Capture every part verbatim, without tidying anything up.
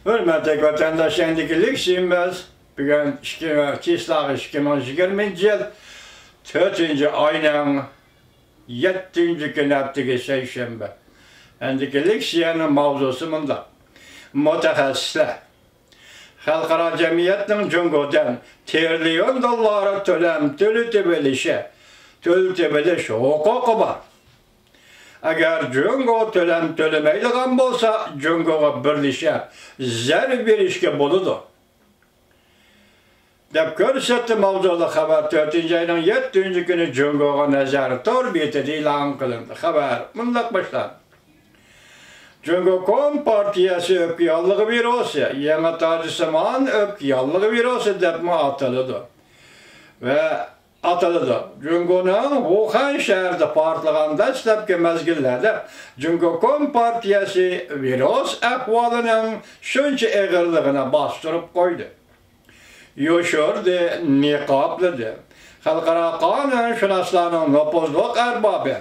ھۆرمەتلىك ۋەتەنداش، ئەمدىكى لېكسىيىمىز بۈگۈن ئىككى، چىسلاغا ئىككى مىڭ يىگىرمىنچى يىل تۆتىنچى ئاينىڭ يەتتىنچى كۈنى، ھەپتىگە سەيشەنبە. ئەمدىكى لېكسىيەنىڭ ماۋزۇسى مۇنداق: مۇتەخەسسىسلەر خەلقئارا جەمئىيەتنىڭ جۇڭگودىن تىرىليون دوللار تۆلەم تۆلىتىۋېلىشى، تۆلىتىۋېلىش ھوقۇقى بار. ئەگەر جۇڭگو تۆلەم تۆلىمەيدىغان بولسا، جۇڭگوغا بىرلىشىپ زەربە بېرىشكە بولىدۇ، دەپ كۆرسەتتى ماۋزۇلۇق خەۋەر. تۆتىنچى ئاينىڭ يەتتىنچى كۈنى جۇڭگوغا نەزەر تور بېتىدە ئېلان قىلىندى. خەۋەر مۇنداق باشلاندى: جۇڭگو كومپارتىيەسى ئۆپكە ياللۇغى ۋىرۇسى، يېڭى تاجسىمان ئۆپكە ياللۇغى ۋىرۇسى دەپمۇ ئاتىلىدۇ ۋە ئاتىلىدۇ. جۇڭگونىڭ ۋۇخەن شەھىرىدە پارتلىغان دەسلەپكى مەزگىللەردە جۇڭگو كومپارتىيەسى ۋىرۇس ئەھۋالىنىڭ شۇنچە ئېغىرلىقىنى باستۇرۇپ قويدى، يوشۇردى، نىقابلىدى. خەلقئارا قانۇنشۇناسلارنىڭ نوپۇزلۇق ئەربابى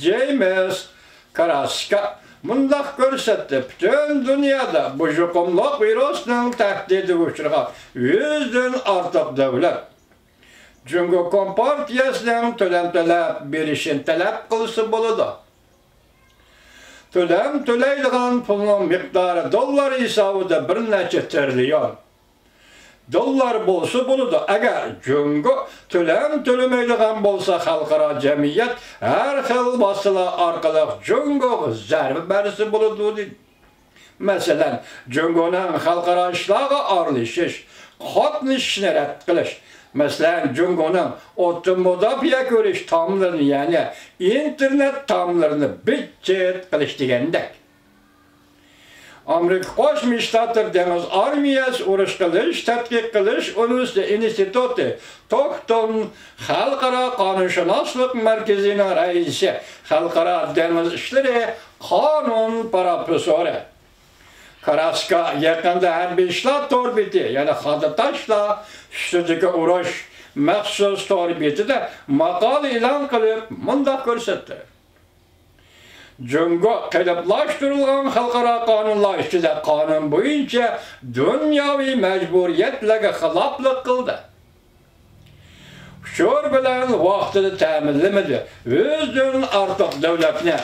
جېيمىس كاراسكا مۇنداق كۆرسەتتى: پۈتۈن دۇنيادا بۇ يۇقۇملۇق ۋىرۇسنىڭ تەھدىتىگە ئۇچرىغان يۈزدىن ئارتۇق دۆلەت جۇڭگو كومپارتىيەسىنىڭ تۆلەم تۆلەپ بېرىشىنى تەلەپ قىلسا بولىدۇ. تۆلەم تۆلەيدىغان پۇلنىڭ مىقدارى دوللار ھېسابىدا بىر نەچچە تىرىليون دوللار بولسا بولىدۇ. ئەگەر جۇڭگو تۆلەم تۆلىمەيدىغان بولسا، خەلقئارا جەمئىيەت ھەر خىل ۋاسىتىلەر ئارقىلىق جۇڭگوغا زەربە بەرسە بولىدۇ، دېدى. مەسىلەن، جۇڭگونىڭ خەلقئارا ئىشلارغا ئارىلىشىش، قاتنىشىشنى رەت قىلىش، مەسىلەن، جۇڭگونىڭ ئوتتىن مۇداپىئە كۆرۈش تاملىرىنى، يەنى ئىنتېرنېت تاملىرىنى بىت-چىت قىلىش دېگەندەك. ئامېرىكا قوشما شتاتلىرى دېڭىز ئارمىيەسى ئۇرۇش قىلىش تەتقىق قىلىش ئۇنىۋېرسىتېتى ئىنستىتۇتى توكتون خەلقئارا قانۇنشۇناسلىق مەركىزىنىڭ رەئىسى، خەلقئارا دېڭىز ئىشلىرى قانۇن پروفېسسورى كاراسكا يېقىندا ھەربىي ئىشلار تور بېتى، يەنى خادا تاشلار ئۈستىدىكى ئۇرۇش مەخسۇس تور بېتىدە ماقالە ئېلان قىلىپ مۇنداق كۆرسەتتى: جۇڭگو قېلىپلاشتۇرۇلغان خەلقئارا قانۇنلار ئىچىدە قانۇن بويىچە دۇنياۋى مەجبۇرىيەتلەرگە خىلاپلىق قىلدى. ئۇچۇر بىلەن ۋاقتىدا تەمىنلىمىدى. يۈزدىن ئارتۇق دۆلەتنى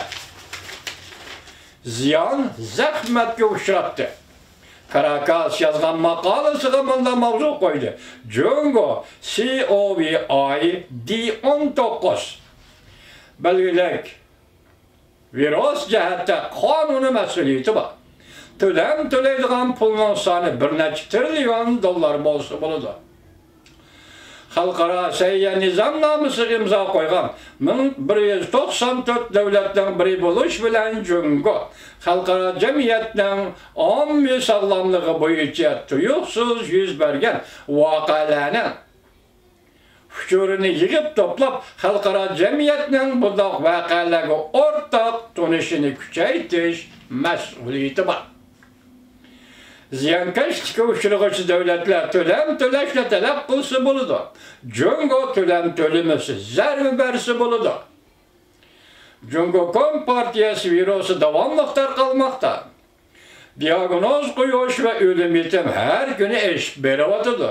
زىيان، زەخمەتكە ئۇچراتتى. كاراكاس يازغان ماقالىسىغا مۇنداق ماۋزۇ قويدى: جۇڭگو سى ئو ۋى ئاي دى ئون توققۇز بەلگىلىك ۋىرۇس جەھەتتە قانۇنىي مەسئۇلىيىتى بار. تۆلەم تۆلەيدىغان پۇلنىڭ سانى بىر نەچچە تىرىليون دوللار بولسا بولىدۇ. خەلقئارا سەھىيە نىزامنامىسىغا ئىمزا قويغان مىڭ بىر يۈز توقسان تۆت دۆلەتنىڭ بىرى بولۇش بىلەن، جۇڭگو خەلقئارا جەمئىيەتنىڭ ئاممىۋى ساغلاملىقى بويىچە تۇيۇقسىز يۈز بەرگەن ۋەقەلەرنىڭ ئۇچۇرىنى يىغىپ توپلاپ، خەلقئارا جەمئىيەتنىڭ بۇنداق ۋەقەلەرگە ئورتاق تونۇشىنى كۈچەيتىش مەسئۇلىيىتى بار. زىيانكەشلىككە ئۇچرىغۇچى دۆلەتلەر تۆلەم تۆلەشنى تەلەپ قىلسا بولىدۇ. جۇڭگو تۆلەم تۆلىمىسە، زەربە بەرسە بولىدۇ. جۇڭگو كومپارتىيەسى ۋىرۇسى داۋاملىق تارقالماقتا. دىئاگنوز قويۇش ۋە ئۆلۈم يېتىم ھەر كۈنى ئېشىپ بېرىۋاتىدۇ.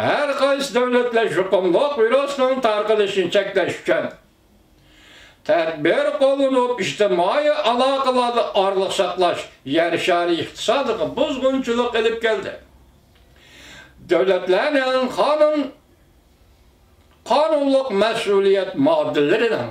ھەر قايسى دۆلەتلەر يۇقۇملۇق ۋىرۇسنىڭ تارقىلىشىنى چەكلەش ئۈچۈن تەدبىر قوللىنىپ، ئىجتىمائىي ئالاقىلاردا ئارىلىق ساقلاش يەر شارى ئىقتىسادىغا بۇزغۇنچىلىق ئېلىپ كەلدى. دۆلەتلەرنىڭ قانۇن قانۇنلۇق مەسئۇلىيەت ماددىلىرىنىڭ،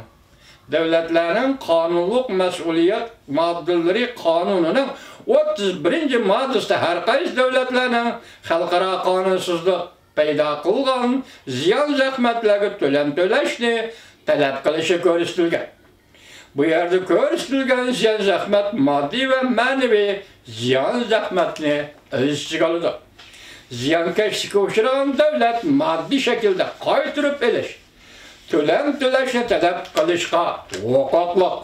دۆلەتلەرنىڭ قانۇنلۇق مەسئۇلىيەت ماددىلىرى قانۇنىنىڭ ئوتتۇز بىرىنچى ماددىسىدا ھەر قايسى دۆلەتلەرنىڭ خەلقئارا قانۇنسىزلىق پەيدا قىلغان زىيان زەخمەتلەرگە تۆلەم تۆلەشنى تەلەپ قىلىشى كۆرسىتىلگەن. بۇ يەردە كۆرسىتىلگەن زىيان زەخمەت ماددىي ۋە مەنىۋى زىيان زەخمەتنى ئۆز ئىچىگە ئالىدۇ. زىيانكەشلىككە ئۇچرىغان دۆلەت ماددىي شەكىلدە قايتۇرۇپ ئېلىش، تۆلەم تۆلەشنى تەلەپ قىلىشقا ھوقۇقلۇق.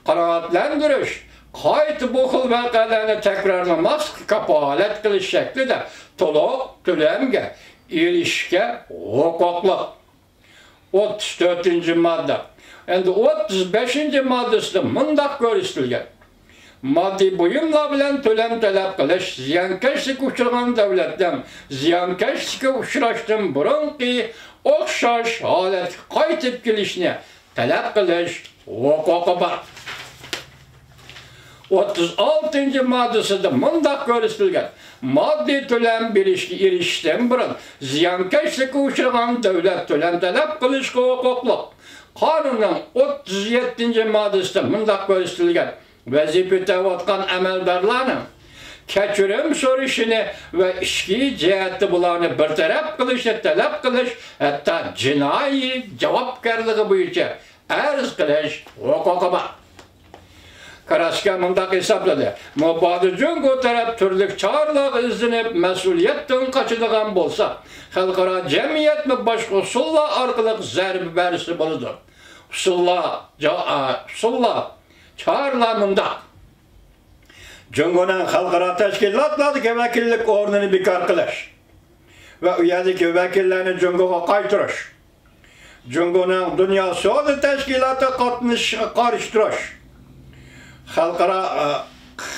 قانائەتلەندۈرۈش، قايتا بۇ خىل ۋەقەلەرنى تەكرارلىماسلىققا كاپالەت قىلىش شەكلىدە تولۇق تۆلەمگە ئېرىشىشكە ھوقۇقلۇق. ئوتتۇز تۆتىنچى ماددا. ئەمدى ئوتتۇز بەشىنچى ماددىسىدا مۇنداق كۆرسىتىلگەن: ماددىي بۇيۇملار بىلەن تۆلەم تەلەپ قىلىش زىيانكەشلىككە ئۇچرىغان دۆلەتنىڭ زىيانكەشلىككە ئۇچراشتىن بۇرۇنقى ئوخشاش ھالەتكە قايتىپ كېلىشنى تەلەپ قىلىش ھوقۇقى بار. ئوتتۇز ئالتىنچى ماددىسىدا مۇنداق كۆرسىتىلگەن، ماددىي تۆلەم بېرىشكە ئېرىشىشتىن بۇرۇن زىيانكەشلىككە ئۇچرىغان دۆلەت تۆلەم تەلەپ قىلىشقا ھوقۇقلۇق. قانۇننىڭ ئوتتۇز يەتتىنچى ماددىسىدا مۇنداق كۆرسىتىلگەن، ۋەزىپە ئۆتەۋاتقان ئەمەلدارلارنىڭ كەچۈرۈم سورىشىنى ۋە ئىچكى جەھەتتە بۇلارنى بىر تەرەپ قىلىشنى تەلەپ قىلىش، ھەتتا جىنايى جاۋابكارلىقى بويىچە ئەرز قىلىش ھوقۇقى بار. كراسكا مۇنداق ھېسابلىدى، مۇبادا جۇڭگو تەرەپ تۈرلۈك چارىلارغا ئىزدىنىپ، مەسئۇلىيەتتىن قاچىدىغان بولسا، خەلقئارا جەمئىيەتمۇ باشقا ئۇسۇللار ئارقىلىق زەربە بەرسە بولىدۇ. ئۇسۇللار، جا-، ئا، ئۇسۇللار، چارىلار مۇنداق. جۇڭگونىڭ خەلقئارا تەشكىلاتلاردىكى ۋەكىللىك ئورنىنى بىكار قىلىش ۋە ئۇ يەردىكى ۋەكىللەرنى جۇڭگوغا قايتۇرۇش. جۇڭگونىڭ دۇنيا سودا تەشكىلاتىغا قاتنىشىشىغا قارشى تۇرۇش. خەلقئارا،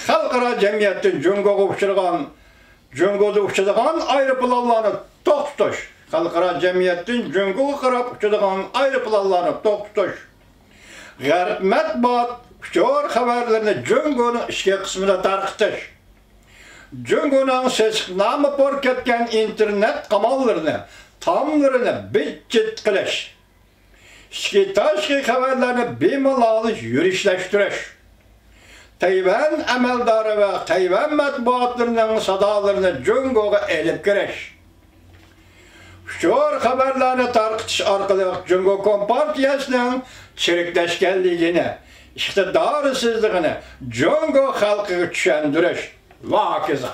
خەلقئارا جەمئىيەتتىن جۇڭگوغا ئۇچرىغان، جۇڭگودا ئۇچىدىغان ئايروپىلانلارنى توختىتىش. خەلقئارا جەمئىيەتتىن جۇڭگوغا قاراپ ئۇچىدىغان ئايروپىلانلارنى توختىتىش. غەرب مەتبۇئات ئۇچۇر خەۋەرلىرىنى جۇڭگونىڭ ئىچكى قىسمىدا تارقىتىش. جۇڭگونىڭ سېسىقنامە پۇر كەتكەن ئىنتېرنېت قاماللىرىنى، تاملىرىنى بىت-چىت قىلىش. ئىچكى تاشقى خەۋەرلەرنى بىمالال يۈرۈشلەشتۈرۈش. تەيۋەن ئەمەلدارى ۋە تەيۋەن مەتبۇئاتلىرىنىڭ سادالىرىنى جۇڭگوغا ئېلىپ كىرىش. ئۇچۇر خەۋەرلەرنى تارقىتىش ئارقىلىق جۇڭگو كومپارتىيەسىنىڭ چىرىكلەشكەنلىكىنى، ئىقتىدارسىزلىقىنى جۇڭگو خەلقىگە چۈشەندۈرۈش ۋە ھاكازا.